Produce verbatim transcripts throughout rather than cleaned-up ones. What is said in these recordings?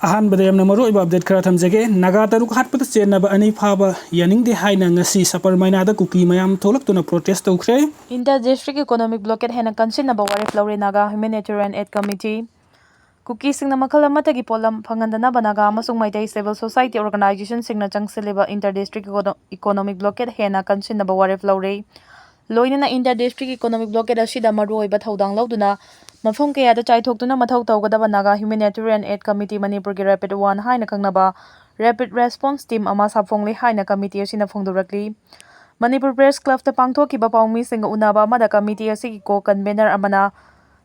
ꯑꯍꯥꯟꯕꯗ ꯌꯥꯝꯅ ꯃꯔꯨꯑꯣꯏꯕ ꯑꯞꯗꯦꯠ ꯈꯔ ꯊꯝꯖꯒꯦ꯫ ꯅꯥꯒꯥ ꯇꯔꯨꯛ ꯍꯥꯠꯄꯗ ꯆꯦꯟꯅꯕ ꯑꯅꯤ ꯐꯥꯕ ꯌꯥꯅꯤꯡꯗꯦ ꯍꯥꯏꯅ ꯉꯁꯤ ꯁꯄꯔ ꯃꯥꯏꯅꯥꯗ ꯀꯨꯀꯤ ꯃꯌꯥꯝ ꯊꯣꯛꯂꯛꯇꯨꯅ ꯄ꯭ꯔꯣꯇꯦꯁ ꯇꯧꯈ꯭ꯔꯦ꯫ Inter District Economic Blockade ꯍꯦꯟꯅ ꯀꯟꯁꯤꯟꯅꯕ ꯋꯥꯔꯦꯞ ꯂꯧꯔꯦ ꯅꯥꯒꯥ ꯍ꯭ꯌꯨꯃꯦꯅꯤꯇꯦꯔꯤꯌꯟ ꯑꯦꯗ ꯀꯃꯤꯇꯤ꯫ ꯀꯨꯀꯤꯁꯤꯡꯅ ꯃꯈꯜ ꯑꯃꯠꯇꯒꯤ ꯄꯣꯠꯂꯝ ꯐꯪꯍꯟꯗꯅꯕ ꯅꯥꯒꯥ ꯑꯃꯁꯨꯡ ꯃꯩꯇꯩ ꯁꯤꯚꯤꯜ ꯁꯣꯁꯥꯏꯇꯤ ꯑꯣꯔꯒꯅꯥꯏꯖꯦꯁꯟꯁꯤꯡꯅ ꯆꯪꯁꯤꯜꯂꯤꯕ ꯏꯟꯇꯔ ꯗꯤꯁꯇ꯭ꯔꯤꯛ ꯏꯀꯣꯅꯣꯃꯤꯛ ꯕ꯭ꯂꯣꯀꯦꯠ ꯍꯦꯟꯅ ꯀꯟꯁꯤꯟꯅꯕ ꯋꯥꯔꯦꯞ ꯂꯧꯔꯦ꯫ ꯂꯣꯏꯅꯅ ꯏꯟꯇꯔ ꯗꯤꯁꯇ꯭ꯔꯤꯛ ꯏꯀꯣꯅꯣꯃꯤꯛ ꯕ꯭ꯂꯣꯀꯦꯠ ꯑꯁꯤꯗ ꯃꯔꯨꯑꯣꯏꯕ ꯊꯧꯗꯥꯡ ꯂꯧꯗꯨꯅ ꯃꯐꯝ ꯀꯌꯥꯗ ꯆꯥꯏꯊꯣꯛꯇꯨꯅ ꯃꯊꯧ ꯇꯧꯒꯗꯕ ꯅꯥꯒꯥ ꯍ꯭ꯌꯨꯃꯦꯅꯤꯇꯦꯔꯤꯌꯟ ꯑꯦꯗ ꯀꯃꯤꯇꯤ, ꯃꯅꯤꯄꯨꯔꯒꯤ ꯔꯦꯄꯤꯗ ꯋꯥꯟ ꯍꯥꯏꯅ ꯈꯪꯅꯕ ꯔꯦꯄꯤꯗ ꯔꯦꯁꯄꯣꯟꯁ ꯇꯤꯝ ꯑꯃ ꯁꯥꯐꯣꯡꯂꯦ ꯍꯥꯏꯅ ꯀꯃꯤꯇꯤ ꯑꯁꯤꯅ ꯐꯣꯡꯗꯣꯔꯛꯂꯤ꯫ ꯃꯅꯤꯄꯨꯔ ꯄ꯭ꯔꯦꯁ ꯀ꯭ꯂꯕꯇ ꯄꯥꯡꯊꯣꯛꯈꯤꯕ ꯄꯥꯎꯃꯤꯁꯤꯡꯒ ꯎꯅꯕ ꯑꯃꯗ ꯀꯃꯤꯇꯤ ꯑꯁꯤꯒꯤ ꯀꯣ ꯀꯟꯚꯦꯅꯔ ꯑꯃꯅ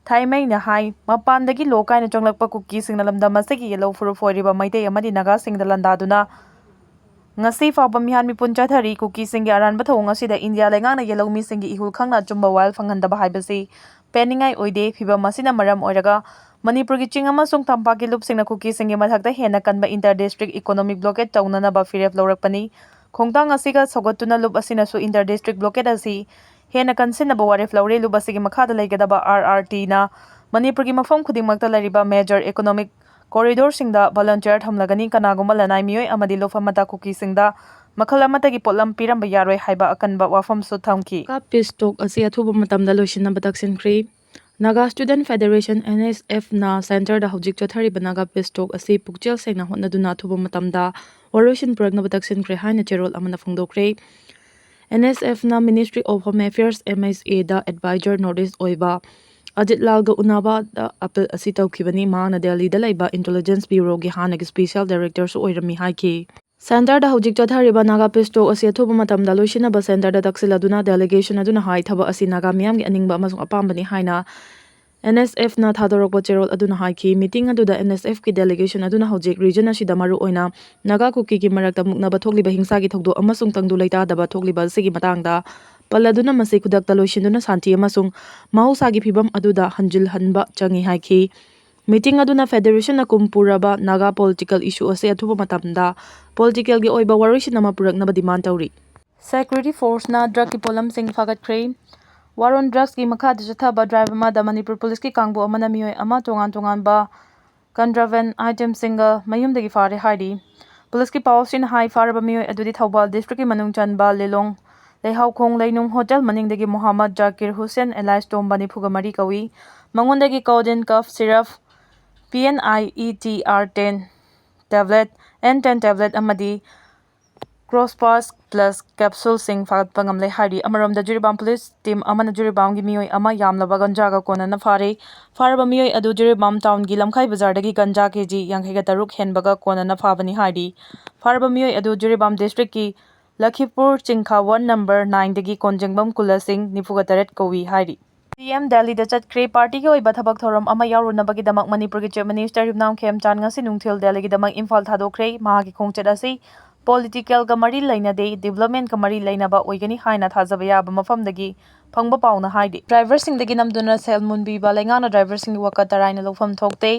ꯊꯥꯏꯃꯩꯅ ꯍꯥꯏ, ꯃꯄꯥꯟꯗꯒꯤ ꯂꯣ ꯀꯥꯏꯅ ꯆꯪꯂꯛꯄ ꯀꯨꯀꯤꯁꯤꯡꯅ ꯂꯝꯗꯝ ꯑꯁꯤꯒꯤ ꯌꯦꯜꯍꯧ ꯐꯨꯔꯨꯞ ꯑꯣꯏꯔꯤꯕ ꯃꯩꯇꯩ ꯑꯃꯗꯤ ꯅꯥꯒꯥꯁꯤꯡꯗ ꯂꯥꯟꯗꯥꯗꯨꯅ ꯉꯁꯤ ꯐꯥꯎꯕ ꯃꯤꯍꯥꯠ ꯃꯤꯄꯨꯟ ꯆꯠꯊꯔꯤ꯫ ꯀꯨꯀꯤꯁꯤꯡꯒꯤ ꯑꯔꯥꯟꯕ ꯊꯧꯑꯣꯡ ꯑꯁꯤꯗ ꯏꯟꯗꯤꯌꯥ ꯂꯩꯉꯥꯛꯅ ꯌꯦꯜꯍꯧ ꯃꯤꯁꯤꯡꯒꯤ ꯏꯍꯨꯜ ꯈꯪꯅ ꯑꯆꯨꯝꯕ ꯋꯥꯌꯦꯜ ꯐꯪꯍꯟꯗꯕ ꯍꯥꯏꯕꯁꯤ ꯄꯦꯟꯅꯤꯡꯉꯥꯏ ꯑꯣꯏꯗꯦ꯫ ꯐꯤꯚꯝ ꯑꯁꯤꯅ ꯃꯔꯝ ꯑꯣꯏꯔꯒ ꯃꯅꯤꯄꯨꯔꯒꯤ ꯆꯤꯡ ꯑꯃꯁꯨꯡ ꯇꯝꯄꯥꯛꯀꯤ ꯂꯨꯞꯁꯤꯡꯅ ꯀꯨꯀꯤꯁꯤꯡꯒꯤ ꯃꯊꯛꯇ ꯍꯦꯟꯅ ꯀꯟꯕ ꯏꯟꯇꯔ ꯗꯤꯁꯇ꯭ꯔꯤꯛ ꯏꯀꯣꯅꯣꯃꯤꯛ ꯕ꯭ꯂꯣꯀꯦꯠ ꯇꯧꯅꯅꯕ ꯐꯤꯔꯦꯞ ꯂꯧꯔꯛꯄꯅꯤ꯫ ꯈꯣꯡꯊꯥꯡ ꯑꯁꯤꯒ ꯁꯧꯒꯠꯇꯨꯅ ꯂꯨꯞ ꯑꯁꯤꯅꯁꯨ ꯏꯟꯇꯔ ꯗꯤꯁꯇ꯭ꯔꯤꯛ ꯕ꯭ꯂꯣꯀꯦꯠ ꯑꯁꯤ ꯍꯦꯟꯅ ꯀꯟꯁꯤꯟꯅꯕ ꯋꯥꯔꯦꯞ ꯂꯧꯔꯦ꯫ ꯂꯨꯞ ꯑꯁꯤꯒꯤ ꯃꯈꯥꯗ ꯂꯩꯒꯗꯕ ꯑꯥꯔ ꯑꯥꯔ ꯇꯤꯅ ꯃꯅꯤꯄꯨꯔꯒꯤ ꯃꯐꯝ ꯈꯨꯗꯤꯡꯃꯛꯇ ꯂꯩꯔꯤꯕ ꯃꯦꯖꯔ ꯏꯀꯣꯅꯣꯃꯤꯛ ꯀꯣꯔꯤꯗꯣꯔꯁꯤꯡꯗ ꯚꯣꯂꯨꯟꯇꯤꯌꯔ ꯊꯝꯂꯒꯅꯤ꯫ ꯀꯅꯥꯒꯨꯝꯕ ꯂꯅꯥꯏ ꯃꯤꯑꯣꯏ ꯑꯃꯗꯤ ꯂꯨꯞ ꯑꯃꯠꯇ ꯀꯨꯀꯤꯁꯤꯡꯗ ꯃꯈꯜ ꯑꯃꯠꯇꯒꯤ ꯄꯣꯠꯂꯝ ꯄꯤꯔꯝꯕ ꯌꯥꯔꯣꯏ ꯍꯥꯏꯕ ꯑꯀꯟꯕ ꯋꯥꯐꯝꯁꯨ ꯊꯝꯈꯤ꯫ ꯅꯥꯒꯥ ꯄꯤꯁ ꯇꯣꯛ ꯑꯁꯤ ꯑꯊꯨꯕ ꯃꯇꯝꯗ ꯂꯣꯏꯁꯤꯟꯅꯕ ꯇꯛꯁꯤꯟꯈ꯭ꯔꯦ꯫ Naga student federation, and S ꯑꯦꯐꯅ ꯁꯦꯟꯇꯔꯗ ꯍꯧꯖꯤꯛ ꯆꯠꯊꯔꯤꯕ ꯅꯥꯒꯥ ꯄꯤꯁ ꯇꯣꯛ ꯑꯁꯤ ꯄꯨꯛꯆꯦꯜ ꯁꯦꯡꯅ ꯍꯣꯠꯅꯗꯨꯅ ꯑꯊꯨꯕ ꯃꯇꯝꯗ ꯋꯥꯔꯣꯏꯁꯤꯟ ꯄꯨꯔꯛꯅꯕ ꯇꯛꯁꯤꯟꯈ꯭ꯔꯦ ꯍꯥꯏꯅ ꯆꯦꯔꯣꯜ ꯑꯃꯅ ꯐꯣꯡꯗꯣꯛꯈ꯭ꯔꯦ꯫ ꯑꯦꯟ ꯑꯦꯁ ꯑꯦꯐꯅ Ministry of Home Affairs, M H ꯑꯦꯗ ꯑꯦꯗꯚꯥꯏꯖꯔ ꯅꯣꯔꯠ ꯏꯁ ꯑꯣꯏꯕ ꯑꯖꯤꯠ ꯂꯥꯜꯒ ꯎꯅꯕꯗ ꯑꯄꯤꯜ ꯑꯁꯤ ꯇꯧꯈꯤꯕꯅꯤ꯫ ꯃꯍꯥꯛꯅ ꯗꯦꯜꯂꯤꯗ ꯂꯩꯕ ꯏꯟꯇꯦꯂꯤꯖꯦꯟꯁ ꯕ꯭ꯌꯨꯔꯣꯒꯤ ꯍꯥꯟꯅꯒꯤ ꯁ꯭ꯄꯦꯁꯤꯌꯦꯜ ꯗꯥꯏꯔꯦꯛꯇꯔꯁꯨ ꯑꯣꯏꯔꯝꯃꯤ ꯍꯥꯏꯈꯤ꯫ ꯁꯦꯟꯇꯔꯗ ꯍꯧꯖꯤꯛ ꯆꯠꯊꯔꯤꯕ ꯅꯥꯒꯥ ꯄꯤꯁ ꯇꯣꯛ ꯑꯁꯤ ꯑꯊꯨꯕ ꯃꯇꯝꯗ ꯂꯣꯏꯁꯤꯟꯅꯕ ꯁꯦꯟꯇꯔꯗ ꯇꯛꯁꯤꯜꯂꯗꯨꯅ ꯗꯦꯂꯤꯒꯦꯁꯟ ꯑꯗꯨꯅ ꯍꯥꯏ, ꯊꯕꯛ ꯑꯁꯤ ꯅꯥꯒꯥ ꯃꯤꯌꯥꯝꯒꯤ ꯑꯅꯤꯡꯕ ꯑꯃꯁꯨꯡ ꯑꯄꯥꯝꯕꯅꯤ ꯍꯥꯏꯅ ꯑꯦꯟ ꯑꯦꯁ ꯑꯦꯐꯅ ꯊꯥꯗꯣꯔꯛꯄ ꯆꯦꯔꯣꯜ ꯑꯗꯨꯅ ꯍꯥꯏꯈꯤ꯫ ꯃꯤꯇꯤꯡ ꯑꯗꯨꯗ ꯑꯦꯟ ꯑꯦꯁ ꯑꯦꯐꯀꯤ ꯗꯦꯂꯤꯒꯦꯁꯟ ꯑꯗꯨꯅ ꯍꯧꯖꯤꯛ ꯔꯤꯖꯟ ꯑꯁꯤꯗ ꯃꯔꯨꯑꯣꯏꯅ ꯅꯥꯒꯥ ꯀꯨꯀꯤꯒꯤ ꯃꯔꯛꯇ ꯃꯨꯛꯅꯕ ꯊꯣꯛꯂꯤꯕ ꯍꯤꯡꯁꯥꯒꯤ ꯊꯧꯗꯣꯛ ꯑꯃꯁꯨꯡ ꯇꯪꯗꯨ ꯂꯩꯇꯥꯗꯕ ꯊꯣꯛꯂꯤꯕ ꯑꯁꯤꯒꯤ ꯃꯇꯥꯡꯗ ꯄꯜꯂꯗꯨꯅ ꯃꯁꯤ ꯈꯨꯗꯛꯇ ꯂꯣꯏꯁꯤꯟꯗꯨꯅ ꯁꯥꯟꯇꯤ ꯑꯃꯁꯨꯡ ꯃꯍꯧꯁꯥꯒꯤ ꯐꯤꯕꯝ ꯑꯗꯨꯗ ꯍꯟꯖꯤꯜꯍꯟꯕ ꯆꯪꯏ ꯍꯥꯏꯈꯤ꯫ ꯃꯤꯇꯤꯡ ꯑꯗꯨꯅ ꯐꯦꯗꯦꯔꯦꯁꯟꯅ ꯀꯨꯝ ꯄꯨꯔꯕ ꯅꯥꯒꯥ ꯄꯣꯂꯤꯇꯤꯀꯦꯜ ꯏꯁꯨ ꯑꯁꯤ ꯑꯊꯨꯕ ꯃꯇꯝꯗ ꯄꯣꯂꯤꯇꯤꯀꯦꯜꯒꯤ ꯑꯣꯏꯕ ꯋꯥꯔꯣꯏꯁꯤꯟ ꯑꯃ ꯄꯨꯔꯛꯅꯕ ꯗꯤꯃꯥꯟ ꯇꯧꯔꯤ꯫ ꯁꯦꯀ꯭ꯌꯨꯔꯤꯇꯤ ꯐꯣꯔꯁꯅ ꯗ꯭ꯔꯒꯀꯤ ꯄꯣꯠꯂꯝꯁꯤꯡ ꯐꯥꯒꯠꯈ꯭ꯔꯦ꯫ ꯋꯥꯔ ꯑꯣꯟ ꯗ꯭ꯔꯒꯁꯀꯤ ꯃꯈꯥꯗ ꯆꯠꯊꯕ ꯗ꯭ꯔꯥꯏꯚ ꯑꯃꯗ ꯃꯅꯤꯄꯨꯔ ꯄꯨꯂꯤꯁꯀꯤ ꯀꯥꯡꯕꯨ ꯑꯃꯅ ꯃꯤꯑꯣꯏ ꯑꯃ ꯇꯣꯉꯥꯟ ꯇꯣꯉꯥꯟꯕ ꯀꯟꯇ꯭ꯔꯥꯕꯦꯟ ꯑꯥꯏꯇꯦꯝꯁꯤꯡꯒ ꯃꯌꯨꯝꯗꯒꯤ ꯐꯥꯔꯦ ꯍꯥꯏꯔꯤ꯫ ꯄꯨꯂꯤꯁꯀꯤ ꯄꯥꯎꯁꯤꯅ ꯍꯥꯏ, ꯐꯥꯔꯕ ꯃꯤꯑꯣꯏ ꯑꯗꯨꯗꯤ ꯊꯧꯕꯥꯜ ꯗꯤꯁꯇ꯭ꯔꯤꯛꯀꯤ ꯃꯅꯨꯡ ꯆꯟꯕ ꯂꯤꯂꯣꯡ ꯂꯩꯍꯥꯎꯈꯣꯡ ꯂꯩꯅꯨꯡ ꯍꯣꯇꯦꯜ ꯃꯅꯤꯡꯗꯒꯤ ꯃꯨꯍꯝꯃꯗ ꯖꯥꯀꯤꯔ ꯍꯨꯁꯦꯟ ꯑꯦꯂꯥꯏꯁ ꯇꯣꯝꯕ ꯅꯤꯐꯨꯒ ꯃꯔꯤ ꯀꯧꯏ꯫ ꯃꯉꯣꯟꯗꯒꯤ codeine cough syrup, P N I E T R ten tablet, N ten tablet ꯑꯃꯗꯤ ꯀ꯭ꯔꯣꯁꯄꯥꯁ ꯄ꯭ꯂꯁ ꯀꯦꯞꯁꯨꯜꯁꯤꯡ ꯐꯥꯒꯠꯄ ꯉꯝꯂꯦ ꯍꯥꯏꯔꯤ꯫ ꯑꯃꯔꯣꯝꯗ ꯖꯤꯔꯤꯕꯥꯝ ꯄꯨꯂꯤꯁ ꯇꯤꯝ ꯑꯃꯅ ꯖꯤꯔꯤꯕꯥꯝꯒꯤ ꯃꯤꯑꯣꯏ ꯑꯃ ꯌꯥꯝꯂꯕ ꯒꯟꯖꯥꯒ ꯀꯣꯟꯅꯅ ꯐꯥꯔꯦ꯫ ꯐꯥꯔꯕ ꯃꯤꯑꯣꯏ ꯑꯗꯨ ꯖꯤꯔꯤꯕꯥꯝ ꯇꯥꯎꯟꯒꯤ ꯂꯝꯈꯥꯏ ꯕꯖꯥꯔꯗꯒꯤ ꯒꯟꯖꯥ ꯀꯦ ꯖꯤ ꯌꯥꯡꯈꯩꯒ ꯇꯔꯨꯛ ꯍꯦꯟꯕꯒ ꯀꯣꯟꯅꯅ ꯐꯥꯕꯅꯤ ꯍꯥꯏꯔꯤ꯫ ꯐꯥꯔꯕ ꯃꯤꯑꯣꯏ ꯑꯗꯨ ꯖꯤꯔꯤꯕꯥꯝ ꯗꯤꯁꯇ꯭ꯔꯤꯛꯀꯤ ꯂꯈꯤꯄꯨꯔ ꯆꯤꯡꯈꯥ ꯋꯥꯔꯗ ꯅꯝꯕꯔ ꯅꯥꯏꯟꯗꯒꯤ ꯀꯣꯟꯖꯦꯡꯕꯝ ꯀꯨꯂꯁꯤꯡ ꯅꯤꯐꯨꯒ ꯇꯔꯦꯠ ꯀꯧꯏ ꯍꯥꯏꯔꯤ꯫ ꯄꯤ ꯑꯦꯝ ꯗꯦꯜꯂꯤꯗ ꯆꯠꯈ꯭ꯔꯦ꯫ ꯄꯥꯔꯇꯤꯒꯤ ꯑꯣꯏꯕ ꯊꯕꯛ ꯊꯧꯔꯝ ꯑꯃ ꯌꯥꯎꯔꯨꯅꯕꯒꯤꯗꯃꯛ ꯃꯅꯤꯄꯨꯔꯒꯤ ꯆꯤꯐ ꯃꯤꯅꯤꯁꯇꯔ ꯌꯨꯝꯅꯥꯝ ꯈꯦꯝꯆꯥꯟ ꯉꯁꯤ ꯅꯨꯡꯊꯤꯜ ꯗꯦꯜꯂꯤꯒꯤꯗꯃꯛ ꯏꯝꯐꯥꯜ ꯊꯥꯗꯣꯛꯈ꯭ꯔꯦ꯫ ꯃꯍꯥꯛꯀꯤ ꯈꯣꯡꯆꯠ ꯑꯁꯤ ꯄꯣꯂꯤꯇꯤꯀꯦꯜꯒ ꯃꯔꯤ ꯂꯩꯅꯗꯦ, ꯗꯤꯕ꯭ꯂꯞꯃꯦꯟꯠꯀ ꯃꯔꯤ ꯂꯩꯅꯕ ꯑꯣꯏꯒꯅꯤ ꯍꯥꯏꯅ ꯊꯥꯖꯕ ꯌꯥꯕ ꯃꯐꯝꯗꯒꯤ ꯐꯪꯕ ꯄꯥꯎꯅ ꯍꯥꯏꯔꯤ꯫ ꯗ꯭ꯔꯥꯏꯚꯔꯁꯤꯡꯗꯒꯤ ꯅꯝꯗꯨꯅ ꯁꯦꯜ ꯃꯨꯟꯕꯤꯕ ꯂꯩꯉꯥꯛꯅ ꯗ꯭ꯔꯥꯏꯚꯔꯁꯤꯡꯒꯤ ꯋꯥꯀꯠ ꯇꯔꯥꯏꯅ ꯂꯧꯐꯝ ꯊꯣꯛꯇꯦ꯫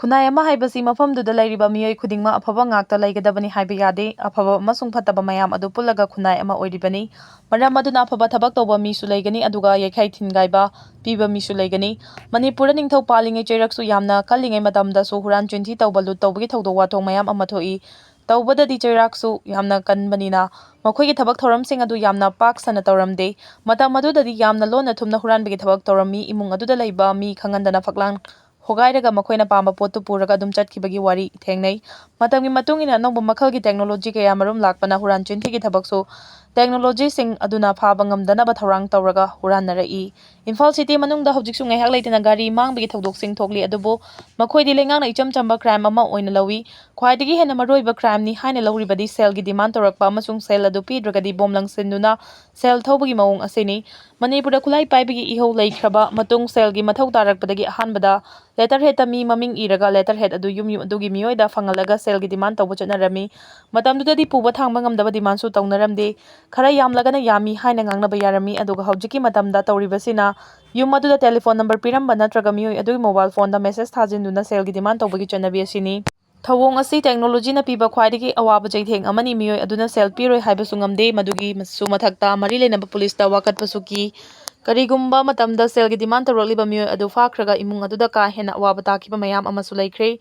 ꯈꯨꯟꯅꯥꯏ ꯑꯃ ꯍꯥꯏꯕꯁꯤ ꯃꯐꯝꯗꯨꯗ ꯂꯩꯔꯤꯕ ꯃꯤꯑꯣꯏ ꯈꯨꯗꯤꯡꯃꯛ ꯑꯐꯕ ꯉꯥꯛꯇ ꯂꯩꯒꯗꯕꯅꯤ ꯍꯥꯏꯕ ꯌꯥꯗꯦ꯫ ꯑꯐꯕ ꯑꯃꯁꯨꯡ ꯐꯠꯇꯕ ꯃꯌꯥꯝ ꯑꯗꯨ ꯄꯨꯜꯂꯒ ꯈꯨꯟꯅꯥꯏ ꯑꯃ ꯑꯣꯏꯔꯤꯕꯅꯤ꯫ ꯃꯔꯝ ꯑꯗꯨꯅ ꯑꯐꯕ ꯊꯕꯛ ꯇꯧꯕ ꯃꯤꯁꯨ ꯂꯩꯒꯅꯤ, ꯑꯗꯨꯒ ꯌꯩꯈꯥꯏ ꯊꯤꯟꯒꯥꯏꯕ ꯄꯤꯕ ꯃꯤꯁꯨ ꯂꯩꯒꯅꯤ꯫ ꯃꯅꯤꯄꯨꯔꯗ ꯅꯤꯡꯊꯧ ꯄꯥꯜꯂꯤꯉꯩ ꯆꯩꯔꯛꯁꯨ ꯌꯥꯝꯅ ꯀꯜꯂꯤꯉꯩ ꯃꯇꯝꯗꯁꯨ ꯍꯨꯔꯥꯟ ꯆꯤꯟꯊꯤ ꯇꯧꯕ, ꯂꯨꯠ ꯇꯧꯕꯒꯤ ꯊꯧꯗꯣꯛ ꯋꯥꯊꯣꯛ ꯃꯌꯥꯝ ꯑꯃ ꯊꯣꯛꯏ꯫ ꯇꯧꯕꯗꯗꯤ ꯆꯩꯔꯥꯛꯁꯨ ꯌꯥꯝꯅ ꯀꯟꯕꯅꯤꯅ ꯃꯈꯣꯏꯒꯤ ꯊꯕꯛ ꯊꯧꯔꯝꯁꯤꯡ ꯑꯗꯨ ꯌꯥꯝꯅ ꯄꯥꯛ ꯁꯟꯅ ꯇꯧꯔꯝꯗꯦ꯫ ꯃꯇꯝ ꯑꯗꯨꯗꯗꯤ ꯌꯥꯝꯅ ꯂꯣꯟꯅ ꯊꯨꯝꯅ ꯍꯨꯔꯥꯟꯕꯒꯤ ꯊꯕꯛ ꯇꯧꯔꯝꯃꯤ꯫ ꯏꯃꯨꯡ ꯑꯗꯨꯗ ꯂꯩꯕ ꯃꯤ ꯈꯪꯍꯟꯗꯅ ꯐꯛꯂꯥꯡ ꯍꯣꯒꯥꯏꯔꯒ ꯃꯈꯣꯏꯅ ꯄꯥꯝꯕ ꯄꯣꯠꯇꯨ ꯄꯨꯔꯒ ꯑꯗꯨꯝ ꯆꯠꯈꯤꯕꯒꯤ ꯋꯥꯔꯤ ꯊꯦꯡꯅꯩ꯫ ꯃꯇꯝꯒꯤ ꯃꯇꯨꯡ ꯏꯟꯅ ꯑꯅꯧꯕ ꯃꯈꯜꯒꯤ ꯇꯦꯛꯅꯣꯂꯣꯖꯤ ꯀꯌꯥ ꯃꯔꯨꯝ ꯂꯥꯛꯄꯅ ꯍꯨꯔꯥꯟ ꯆꯤꯟꯊꯤꯒꯤ ꯊꯕꯛꯁꯨ ꯇꯦꯛꯅꯣꯂꯣꯖꯤꯁꯤꯡ ꯑꯗꯨꯅ ꯐꯥꯕ ꯉꯝꯗꯅꯕ ꯊꯧꯔꯥꯡ ꯇꯧꯔꯒ ꯍꯨꯔꯥꯟꯅꯔꯛꯏ꯫ ꯏꯝꯐꯥꯜ ꯁꯤꯇꯤ ꯃꯅꯨꯡꯗ ꯍꯧꯖꯤꯛꯁꯨ ꯉꯥꯏꯍꯥꯛ ꯂꯩꯇꯅ ꯒꯥꯔꯤ ꯃꯥꯡꯕꯒꯤ ꯊꯧꯗꯣꯛꯁꯤꯡ ꯊꯣꯛꯂꯤ, ꯑꯗꯨꯕꯨ ꯃꯈꯣꯏꯗꯤ ꯂꯩꯉꯥꯛꯅ ꯏꯆꯝ ꯆꯝꯕ ꯀ꯭ꯔꯥꯏꯝ ꯑꯃ ꯑꯣꯏꯅ ꯂꯧꯏ꯫ ꯈ꯭ꯋꯥꯏꯗꯒꯤ ꯍꯦꯟꯅ ꯃꯔꯨꯑꯣꯏꯕ ꯀ꯭ꯔꯥꯏꯝꯅꯤ ꯍꯥꯏꯅ ꯂꯧꯔꯤꯕꯗꯤ ꯁꯦꯜꯒꯤ ꯗꯤꯃꯥꯟ ꯇꯧꯔꯛꯄ ꯑꯃꯁꯨꯡ ꯁꯦꯜ ꯑꯗꯨ ꯄꯤꯗ꯭ꯔꯒꯗꯤ ꯕꯣꯝ ꯂꯪꯁꯤꯟꯗꯨꯅ ꯁꯦꯜ ꯊꯧꯕꯒꯤ ꯃꯑꯣꯡ ꯑꯁꯤꯅꯤ꯫ ꯃꯅꯤꯄꯨꯔꯗ ꯈꯨꯠꯂꯥꯏ ꯄꯥꯏꯕꯒꯤ ꯏꯍꯧ ꯂꯩꯈ꯭ꯔꯕ ꯃꯇꯨꯡ ꯁꯦꯜꯒꯤ ꯃꯊꯧ ꯇꯥꯔꯛꯄꯗꯒꯤ ꯑꯍꯥꯟꯕꯗ ꯂꯦꯇꯔ ꯍꯦꯠꯇ ꯃꯤ ꯃꯃꯤꯡ ꯏꯔꯒ ꯂꯦꯇꯔ ꯍꯦꯠ ꯑꯗꯨ ꯌꯨꯝ ꯌꯨꯝ ꯑꯗꯨꯒꯤ ꯃꯤꯑꯣꯏꯗ ꯐꯪꯍꯜꯂꯒ ꯁꯦꯜꯒꯤ ꯗꯤꯃꯥꯟ ꯇꯧꯕ ꯆꯠꯅꯔꯝꯃꯤ꯫ ꯃꯇꯝꯗꯨꯗꯗꯤ ꯄꯨꯕ ꯊꯥꯡꯕ ꯉꯝꯗꯕ ꯗꯤꯃꯥꯟꯁꯨ ꯇꯧꯅꯔꯝꯗꯦ꯫ ꯈꯔ ꯌꯥꯝꯂꯒꯅ ꯌꯥꯝꯃꯤ ꯍꯥꯏꯅ ꯉꯥꯡꯅꯕ ꯌꯥꯔꯝꯃꯤ, ꯑꯗꯨꯒ ꯍꯧꯖꯤꯛꯀꯤ ꯃꯇꯝꯗ ꯇꯧꯔꯤꯕꯁꯤꯅ ꯌꯨꯝ ꯑꯗꯨꯗ ꯇꯦꯂꯤꯐꯣꯟ ꯅꯝꯕꯔ ꯄꯤꯔꯝꯕ ꯅꯠꯇ꯭ꯔꯒ ꯃꯤꯑꯣꯏ ꯑꯗꯨꯒꯤ ꯃꯣꯕꯥꯏꯜ ꯐꯣꯟꯗ ꯃꯦꯁꯦꯖ ꯊꯥꯖꯤꯟꯗꯨꯅ ꯁꯦꯜꯒꯤ ꯗꯤꯃꯥꯟ ꯇꯧꯕꯒꯤ ꯆꯠꯅꯕꯤ ꯑꯁꯤꯅꯤ꯫ ꯊꯧꯑꯣꯡ ꯑꯁꯤ ꯇꯦꯛꯅꯣꯂꯣꯖꯤꯅ ꯄꯤꯕ ꯈ꯭ꯋꯥꯏꯗꯒꯤ ꯑꯋꯥꯕ ꯆꯩꯊꯦꯡ ꯑꯃꯅꯤ꯫ ꯃꯤꯑꯣꯏ ꯑꯗꯨꯅ ꯁꯦꯜ ꯄꯤꯔꯣꯏ ꯍꯥꯏꯕꯁꯨ ꯉꯝꯗꯦ꯫ ꯃꯗꯨꯒꯤꯁꯨ ꯃꯊꯛꯇ ꯃꯔꯤ ꯂꯩꯅꯕ ꯄꯨꯂꯤꯁꯇ ꯋꯥꯀꯠꯄꯁꯨ ꯀꯤ꯫ ꯀꯔꯤꯒꯨꯝꯕ ꯃꯇꯝꯗ ꯁꯦꯜꯒꯤ ꯗꯤꯃꯥꯟ ꯇꯧꯔꯛꯂꯤꯕ ꯃꯤꯑꯣꯏ ꯑꯗꯨ ꯐꯥꯈ꯭ꯔꯒ ꯏꯃꯨꯡ ꯑꯗꯨꯗ ꯀꯥ ꯍꯦꯟꯅ ꯑꯋꯥꯕ ꯇꯥꯈꯤꯕ ꯃꯌꯥꯝ ꯑꯃꯁꯨ ꯂꯩꯈ꯭ꯔꯦ꯫